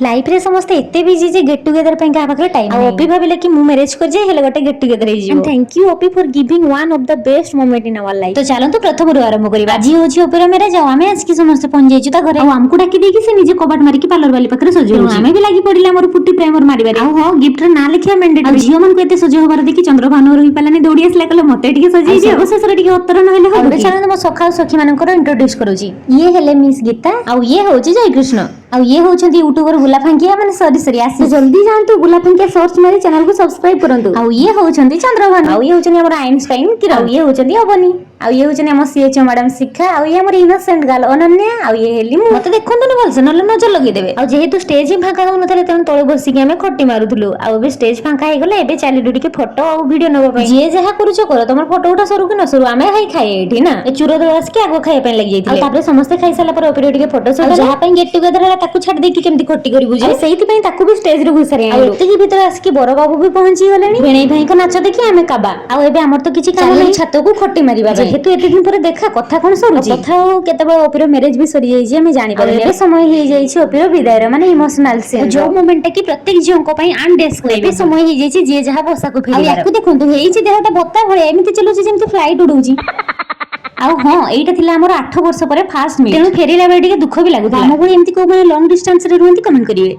ଲାଇଫରେ ସମସ୍ତେ ଏତେ ବିଜି ଯେ ଗେଟ୍ ଟୁଗେଦର ପାଇଁ କାହା ପାଖରେ ଟାଇମ୍। ଆଉ ଅପି ଭାବିଲେ କି ମୁଁ ମ୍ୟାରେଜ କରିଯାଏ, ହେଲେ ଗୋଟେ ଗେଟ୍ ଟୁଗେଦର ହେଇଯିବ। Thank you, Opi, for giving one of the best moment in our life. ତ ଚାଲନ୍ତୁ, ପ୍ରଥମରୁ ଆରମ୍ଭ କରିବା। ଆଜି ହଉଛି ଅପିର ମ୍ୟାରେଜ ଆଉ ଆମେ ଆସିକି ସମସ୍ତେ ପହଞ୍ଚି ଯାଇଛୁ ତା ଘରେ। ଆଉ ଆମକୁ ଡାକି ଦେଇକି ସେ ନିଜେ କବାଟ ମାରିକି ପାର୍ଲର ବାଲି ପାଖରେ ସଜେଇ ହଉଛି। ଆମେ ବି ଲାଗି ପଡିଲା ଆମର ପୁଟି ପ୍ରାଇମର ମାରିବାରେ। ଆଉ ହଁ, ଗିଫ୍ଟ ର ନାଁ ଲେଖିବା ମ୍ୟାଣ୍ଡେଟରୀ। ଆଉ ଝିଅ ମାନଙ୍କୁ ଏତେ ସଜ ହବାର ଦେଖି ଚନ୍ଦ୍ରଭାନୁ ରହି ପାରିଲାନି, ଦୌଡି ଆସିଲା, କହିଲା, "ମତେ ଟିକେ ସଜେଇ ଦିଅ।" ଅବଶେଷରେ ଟିକେ ଉତ୍ତର ନହେଲେ ହବ କି? ଚାଲନ୍ତୁ, ମୋ ସଖା ଆଉ ସଖୀ ମାନଙ୍କର ଇଣ୍ଟ୍ରୋଡ୍ୟୁସ କରୁଛି। ଇଏ ହେଲେ ମିସ୍ ଗୀତା, ଆଉ ଇଏ ହଉଛି ଜୟକୃଷ୍ଣ, ଆଉ ଇଏ ହଉଛନ୍ତି ୟୁଟ୍ୟୁବର ବୁଲା ଫାଙ୍କିଆ, ମାନେ ସରି ସରି, ଆସି ଜଲ୍ଦି ଯାଆନ୍ତୁ, ବୁଲା ଫାଙ୍କିଆ ସର୍ଚ୍ଚ ମାରି ଚ୍ୟାନେଲକୁ ସବସ୍କ୍ରାଇବ କରନ୍ତୁ। ଆଉ ଇଏ ହଉଛନ୍ତି ଚନ୍ଦ୍ରଭାନୁ, ଆଉ ଇଏ ହଉଛନ୍ତି ଆମର ଆଇନଷ୍ଟାଇନ କିରଣ, ଆଉ ଇଏ ହଉଛନ୍ତି ଅବନୀ, ଆଉ ଇଏ ହଉଛନ୍ତି ଆମ ସିଏଚଓ ମ୍ୟାଡାମ ଶିଖା, ଆଉ ଇଏ ଆମର ଇନୋସେଣ୍ଟ ଗାର୍ଲ ଅନନ୍ୟା, ଆଉ ଇଏ ହେଲି ମୁଁ। ମତେ ଦେଖନ୍ତୁନି ଭଲସେ, ନହେଲେ ନଜର ଲଗେଇଦେବେ। ଆଉ ଯେହେତୁ ଷ୍ଟେଜ ହିଁ ଫାଙ୍କା ହଉନଥିଲା, ତେଣୁ ତଳେ ବସିକି ଆମେ ଖଟି ମାରୁଥିଲୁ। ଆଉ ଏବେ ଷ୍ଟେଜ ଫାଙ୍କା ହେଇଗଲା, ଏବେ ଚାଲିଲୁ ଟିକେ ଫଟୋ ଆଉ ଭିଡିଓ ନେବା ପାଇଁ। ଯିଏ ଯାହା କରୁଛ କର, ତମର ଫଟୋ ଉଠା ସରୁ କି ନ ସରୁ, ଆମେ ଭାଇ ଖାଏ ଏଇଠି ନା। ଏ ଚୁର ଦଳ ଆସିକି ଆଗ ଖାଇବା ପାଇଁ ଲାଗି ଯାଇଥିଲେ। ଆଉ ତାପରେ ସମସ୍ତେ ଖାଇସାରିଲା ପରେ ଉପରେ ଟିକେ ଫଟୋ ସୁଟ। ଯାହା ପାଇଁ ଗେଟ୍ ଟୁଗେଦର ହେଲା, ତାକୁ ଛାଡି ଦେଇକି କେମିତି ଖଟି କରିବୁ ଯେ, ସେଇଥିପାଇଁ ତାକୁ ବି ଷ୍ଟେଜ ରେ ଘୋଷାରି ଆଣିଲୁ। ଏତିକି ଭିତରେ ଆସିକି ବର ବାବୁ ବି ପହଞ୍ଚି ଗଲେଣି। ଭିଣେଇ ଭାଇଙ୍କ ନାଚ ଦେଖି ଆମେ କାବା। ଆଉ ଏବେ ଆମର ତ କିଛି କାମ ନାହିଁ, ଛାତକୁ ଖଟି ମାରିବା ପାଇଁ। ଯେହେତୁ ଏତେ ଦିନ ପରେ ଦେଖା, କଥା କଣ ସରୁଛି? କଥା ଆଉ କେତେବେଳେ ଅପିର ମ୍ୟାରେଜ ବି ସରିଯାଇଛି, ଆମେ ଜାଣିପାରିଲୁ। ଏବେ ସମୟ ହେଇଯାଇଛି ଅପିର ବିଦାୟର, ମାନେ ଇମୋସନାଲ ସିନ୍, ଯୋଉ ମୋମେଣ୍ଟଟା କି ପ୍ରତ୍ୟେକ ଝିଅଙ୍କ ପାଇଁ ଏବେ ସମୟ ହେଇଯାଇଛି ଯିଏ ଯାହା ବସାକୁ ଫେରିବାର। ଆଉ ୟାକୁ ଦେଖନ୍ତୁ, ହେଇଛି ଦେହଟା ଭତ୍ତା ଭଳିଆ, ଏମିତି ଚଲଉଛି ଯେମିତି ଫ୍ଲାଇଟ୍ ଉଡଉଛି। ଆଉ ହଁ, ଏଇଟା ଥିଲା ଆମର 8 ବର୍ଷ ପରେ ଫାଷ୍ଟ ମିଟ୍, ତେଣୁ ଫେରିଲା ବେଳେ ଟିକେ ଦୁଃଖ ବି ଲାଗୁଥିଲା। ଆମ ଭଳି ଏମିତି କୋଉମାନେ ଲଙ୍ଗ ଡିଷ୍ଟାନ୍ସ ରେ ରୁହନ୍ତି, କମେଣ୍ଟ କରିବେ।